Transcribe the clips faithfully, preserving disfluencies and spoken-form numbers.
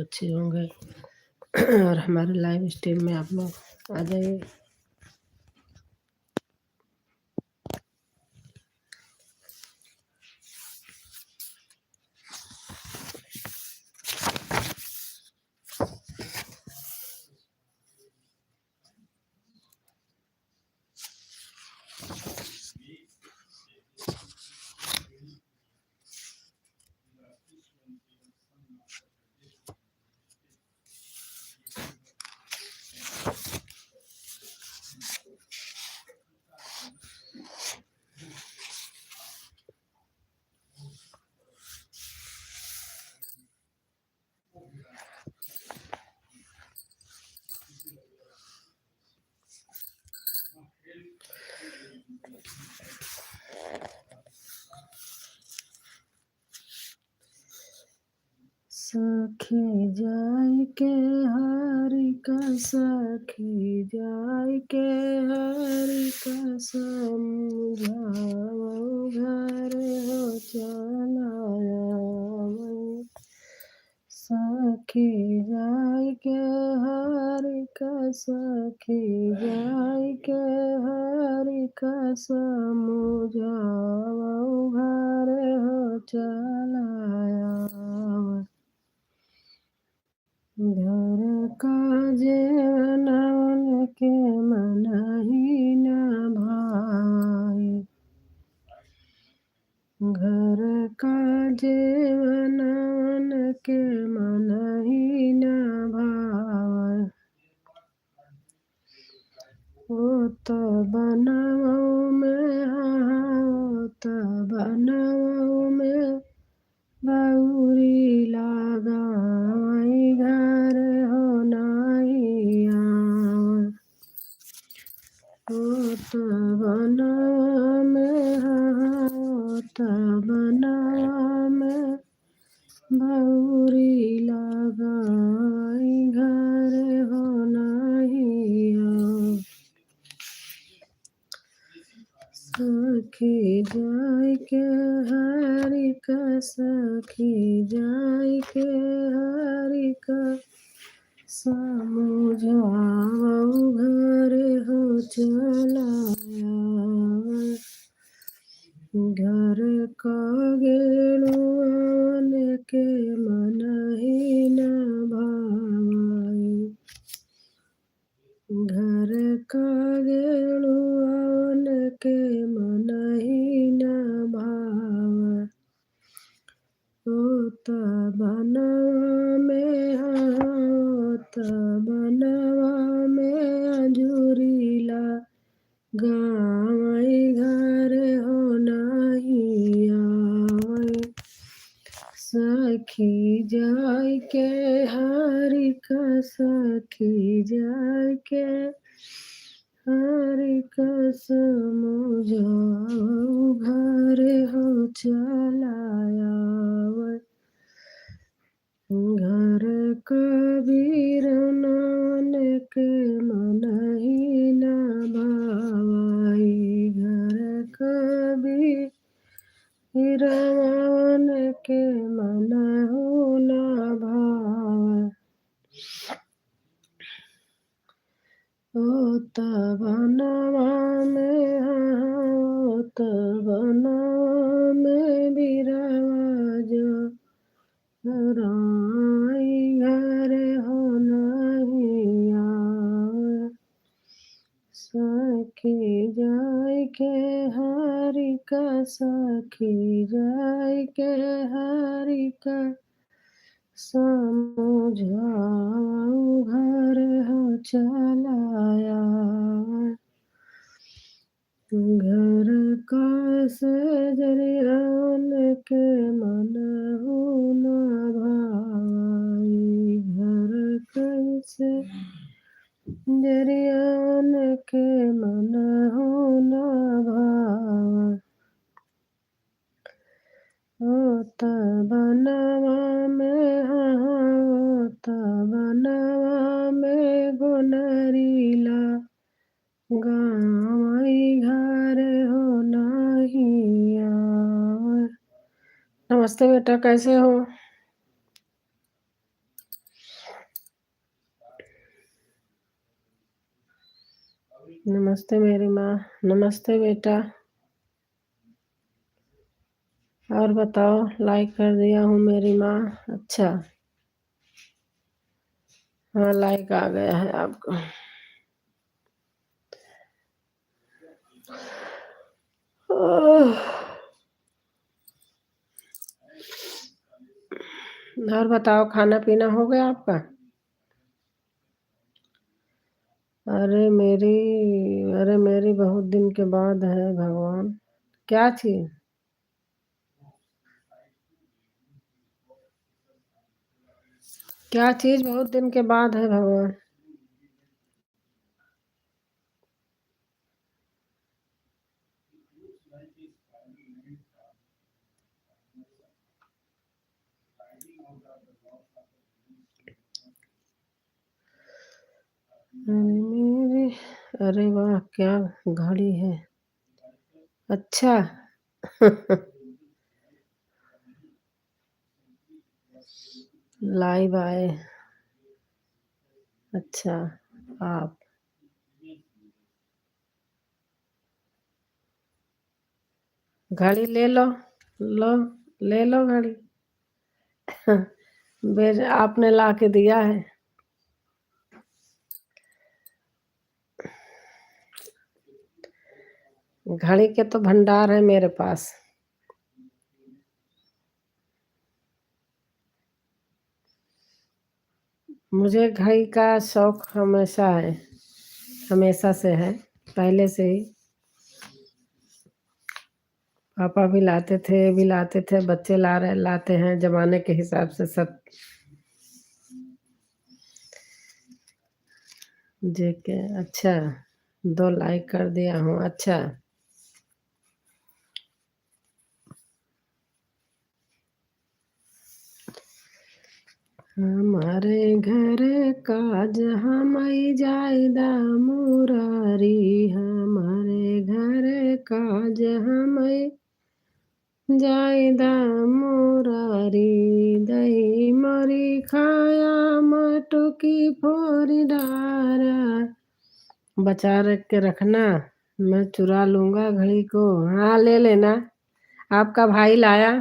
अच्छे होंगे। और हमारे लाइव स्ट्रीम में आप लोग आ जाइए। सखी जाइके हरि का, सखी जाइके हरि का समझावउ घर हो चला आवइ। सखी जाइके हरि का, सखी जाइके हरि का समझावउ घर हो चला आवइ। घर का जेवनवन के मनहि ना भावइ। घर का जेवनवन के मनहि ना भावइ। होत बनवउ में, हाँ, होत बनवउ में बउरी लगावइ घर हो नाहीं आवइ। होत बनवउ में, हाँ, होत बनवउ में बउरी लगावइ घर हो नाहीं आवइ। सखी जाइके हरि का, सखी जाइके हरि का समझावउ घर हो चला आवइ। घर का गेड़ुआवन के मनहि ना भावइ। घर का गेड़ुआवन के मनहि ना भावइ। होत बनवा में, हाँ, होत बनवा में अँजुरी लगावइ घर हो नाहीं आवइ। सखी जाइके हरि का, सखी जाइके हरि का समझावउ घर हो चला आवइ। घर का बीरनवन के मनहि ना भावइ। घर का बीरनवन के मनहु ना भावइ। होत बनवा में, हाँ, होत बनवा में बीरवा जो राई घर हो नाहीं आवइ। सखी जाइके हरि का, सखी जाइके हरि का समझावउ घर हो चला आवइ। घर का सेजरियन के मनहु ना भावइ। घर का सेजरियन के मनहु ना भावइ। होत बनवा में, हाँ, होत बनवा में गोनरी लगावइ घर हो नाहीं आवइ। नमस्ते बेटा, कैसे हो? नमस्ते मेरी माँ। नमस्ते बेटा। और बताओ, like कर दिया हूँ मेरी माँ। अच्छा, हाँ, like आ गया है आपका। और बताओ, खाना पीना हो गया आपका? अरे मेरी, अरे मेरी बहुत दिन के बाद है भगवान। क्या चीज? क्या चीज बहुत दिन के बाद है भगवान? अरे मेरे, अरे वाह, क्या घड़ी है। अच्छा। Live आए। अच्छा, आप घड़ी ले लो, लो, ले लो घड़ी। बेच-, आपने ला के दिया है। घड़ी के तो भंडार है मेरे पास। मुझे घड़ी का शौक हमेशा है, हमेशा से है, पहले से ही। पापा भी लाते थे, ये भी लाते थे, बच्चे ला रहे, लाते हैं जमाने के हिसाब से सब। जे के, अच्छा, दो like कर दिया हूँ, अच्छा। हमारे घर काज हमई जायदा मुरारी, हमारे घर काज हमई जायदा मुरारी, दही मरी खाया मटुकी फोरी डारा। बचा रख के रखना, मैं चुरा लूंगा घड़ी को। हाँ, ले लेना, आपका भाई लाया।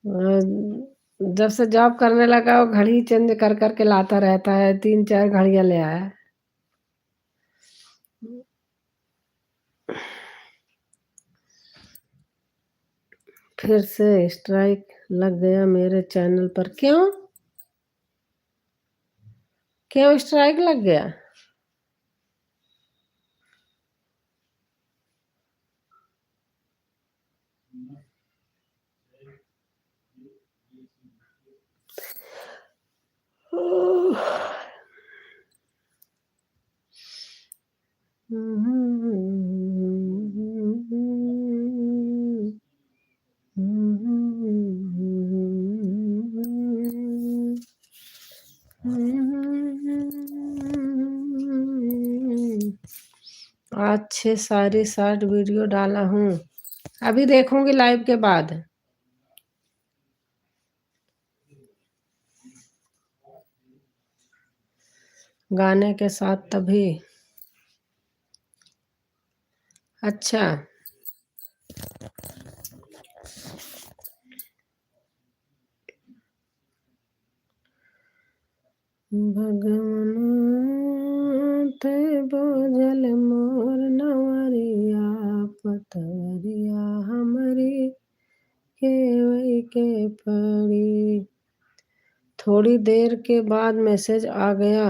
अ, जब से job करने लगा, वो घड़ी change कर करके लाता रहता है, तीन चार घड़ियां ले आया। फिर से strike लग गया मेरे channel पर। क्यों? क्यों strike लग गया? आज छह सारी short video डाला हूँ, अभी देखूंगी live के बाद। गाने के साथ तभी। अच्छा। भगवान ते बोझल मोर नवरिया, पतवरिया हमरी खेवई के पड़ी। थोड़ी देर के बाद message आ गया।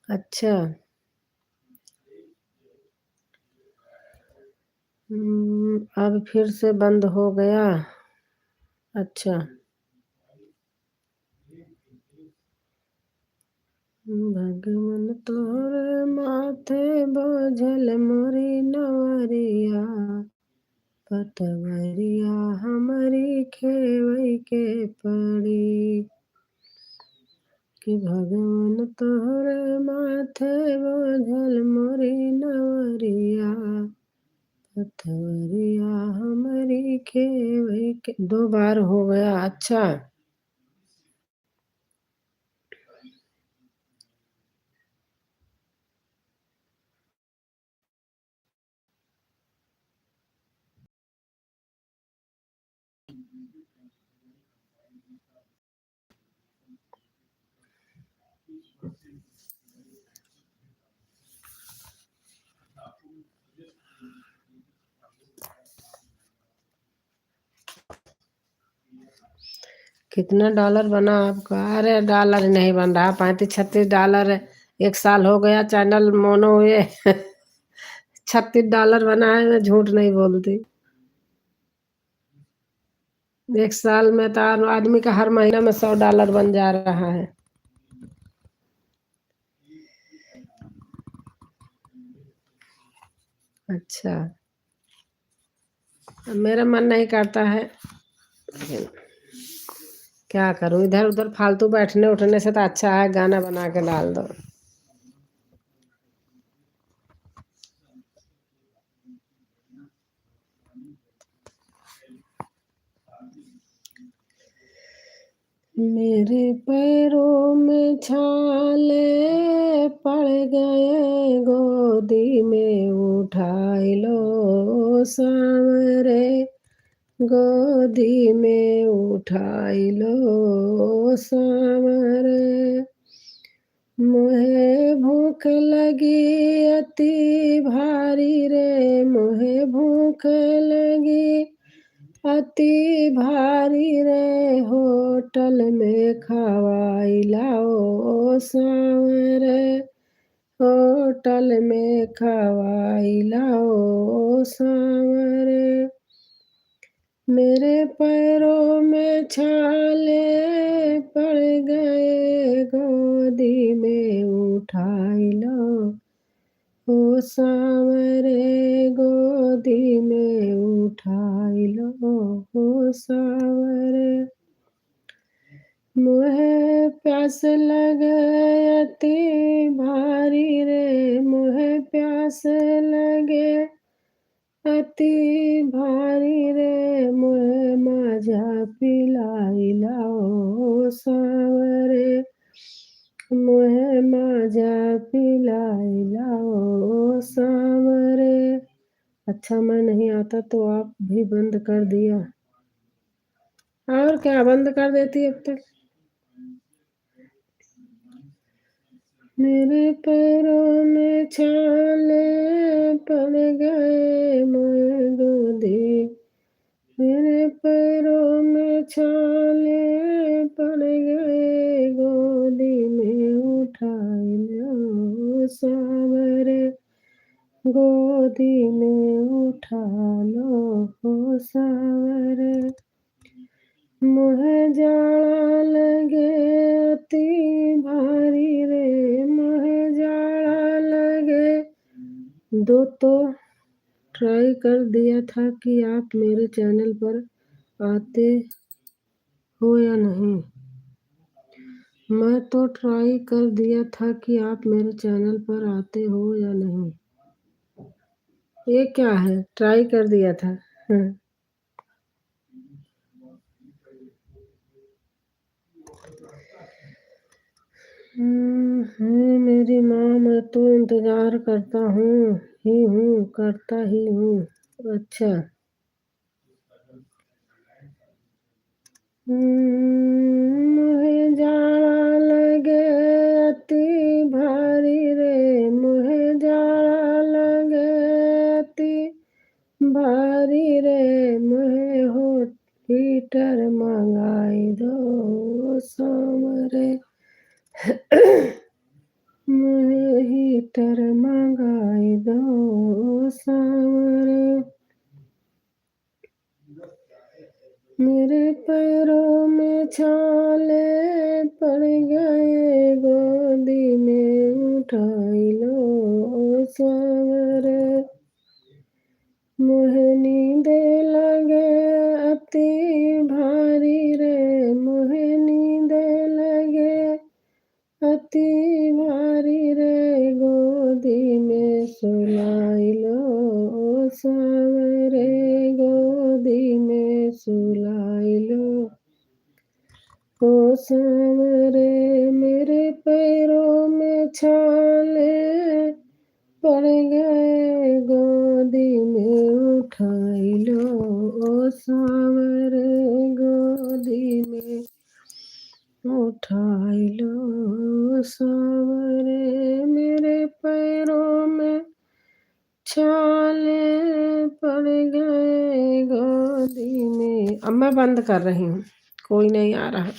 अच्छा। हम्म, अब फिर से बंद हो गया। अच्छा। भगवान तोहरे माथे बोझल मोरी नवरिया, पतवरिया हमरी खेवई के पड़ी। कि भगवान तोहरे माथे बोझल मोरी नवरिया, पतवरिया हमरी खेवई के। दो बार हो गया। अच्छा। कितना डॉलर बना आपका? अरे, डॉलर नहीं बन रहा, पैंतीस छत्तीस डॉलर। एक साल हो गया चैनल मोनो हुए। छत्तीस डॉलर बना है, मैं झूठ नहीं बोलती। एक साल में तो आदमी का हर महीना में सौ डॉलर बन जा रहा है। अच्छा, अब मेरा मन नहीं करता है, लेकिन क्या करूं, इधर उधर फालतू बैठने उठने से तो अच्छा है गाना बना के डाल दो। मेरे पैरों में छाले पड़ गए, गोदी में उठाई लो सांवरे, गोदी में उठाई लो सांवरे। मोहे भूख लगी अति भारी रे, मोहे भूख लगी अति भारी रे, होटल में खवाई लाओ सांवरे, होटल में खवाई लाओ सांवरे। मेरे पैरों में छाले पड़ गए, गोदी में उठाई लो ओ सांवरे, गोदी में उठाई लो ओ सांवरे। मोहे प्यास लगे अति भारी रे, मोहे प्यास लगे अति भारी रे, मोहे माजा पिलाई लाओ सांवरे, मोहे माजा पिलाई लाओ सांवरे। अच्छा, मैं नहीं आता तो आप भी बंद कर दिया। और क्या, बंद कर देती अब तक। मेरे पैरों में छाले पड़ गए, मोहे गोदी, मेरे पैरों में छाले पड़ गए, गोदी में उठा लो सांवरे, गोदी में उठा लो सांवरे। मोहे जाड़ा लगे अति भारी रे, मोहे जाड़ा लगे। दो तो ट्राई कर दिया था कि आप मेरे चैनल पर आते हो या नहीं। मैं तो ट्राई कर दिया था कि आप मेरे चैनल पर आते हो या नहीं। ये क्या है? ट्राई कर दिया था। हम्म। हम्म, हे मेरी माँ, मैं तो इंतजार करता हूँ, ही हूँ, करता ही हूँ। अच्छा। हम्म, मोहे जाड़ा लगे अति भारी रे, मोहे जाड़ा लगे अति भारी रे, मोहे hot heater मंगाई दो सांवरे, मोहे heater मंगाई दो सांवरे। मेरे पैरों में छाले पड़ गए, गोदी में उठाई लो सांवरे। मोहे नींद लगे अति भारी रे, मोहे नींद लगे अति भारी रे, गोदी में सुलाई लो सांवरे, गोदी में सुलाई लो ओ सांवरे। मेरे पैरों में छाले पड़ गए, गोदी में उठाई लो ओ सांवरे गोदी में उठाई लो सांवरे, मेरे पैरों में छाले पड़ गए गोदी में। अब मैं बंद कर रही हूँ, कोई नहीं आ रहा।